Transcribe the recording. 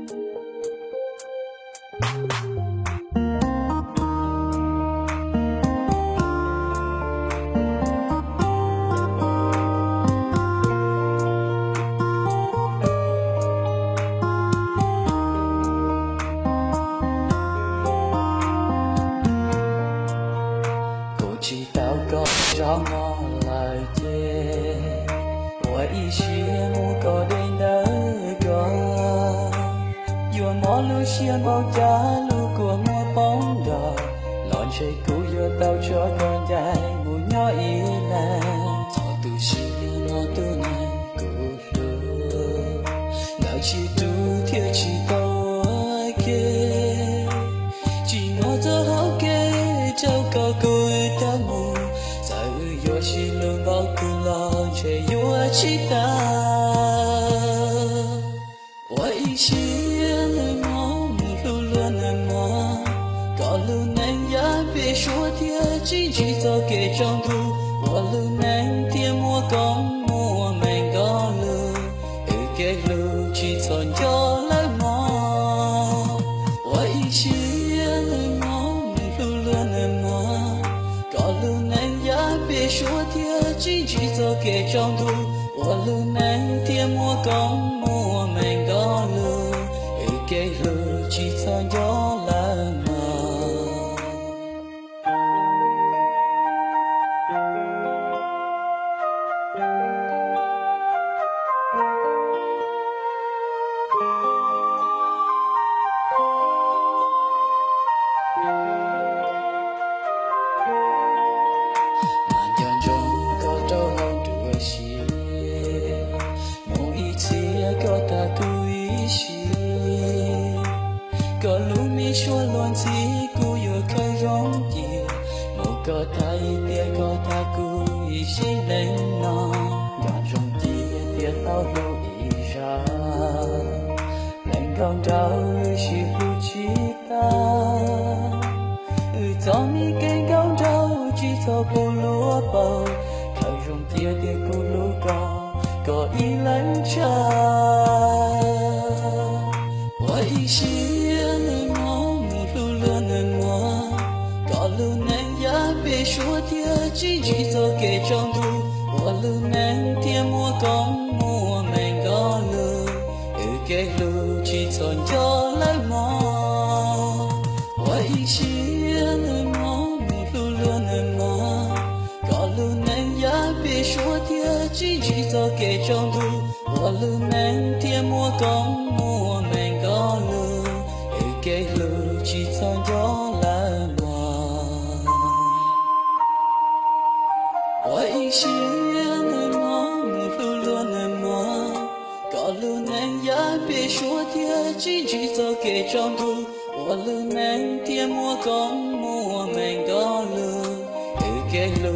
Kuv tsis tau koj zov mov lawm ces ua ib siab mus koj deb ntawm koj. Yuav mob lub siab npaum cas lub kua muag poob nrog los ntshe kuv yuav tau tso koj ncaim mus nyob ib leeg. Txog tu siab no tus neeg kuv hlub, ntawd tsis rub thiab tsis tau ua ke. Tsis muaj txoj hau kev rau koj kuv tau mus, txawm wb yuav sib hlub npaum twg los ntshe yuav tsis tag. Ua ib siab lwm hmo mus hlub luag nag hmo, kom lub neej yav peb suav thiab tsis ntsib txoj kev tsaus ntuj. Ua lub neej thiaj muaj koob muaj meej nkaus lug, wb kev hlub tsis txhob nco lawm mog. Ua ib siab lwm hmo mus hlub luag nag hmo, kom lub neej yav peb suav thiab tsis ntsib txoj kev tsaus ntuj. Ua lub neej thiaj muaj koob muaj meej nkaus lug, wb kev hlub tsis txhob nco lawm mog. Mas nco ntsoov koj rau hauv nruab siab, mus ib txhia koj tag kuv ib sim. Koj lub me suab luag ntxhi kuv yuav khaws zoo cia, mus koj tag ib tiam koj tag kuv ib sim neej no. Nco ntsoov cia tias tau hlub ib zag, nees nkaum nraug wb sib hlub tsis tag. Wb txoj me kev nkauj nraug tsis txhob pub luag paub, khaws zoo cia tias kuv hlub koj, koj ib leeg tshaj. Ua ib siab lwm hmo mus hlub luag nag hmo, kom lub neej yav peb suav thiab tsis ntsib txoj kev tsaus ntuj. Ua lub neej thiaj muaj koob muaj meej nkaus lug, wb kev hlub tsis txhob nco lawm mog. Ua ib siab lwm hmo mus hlub luag nag hmo, kom lub neej yav peb suav thiab tsis ntsib txoj kev tsaus ntuj. Ua lub neej thiaj muaj koob muaj meej nkaus lug, wb kev hlub tsis txhob nco lawm mog. Ua ib siab lwm hmo mus hlub luag nag hmo, kom lub neej yav peb suav thiab tsis ntsib txoj kev tsaus ntuj. Ua lub neej thiaj muaj koob muaj meej nkaus lug, wb kev hlub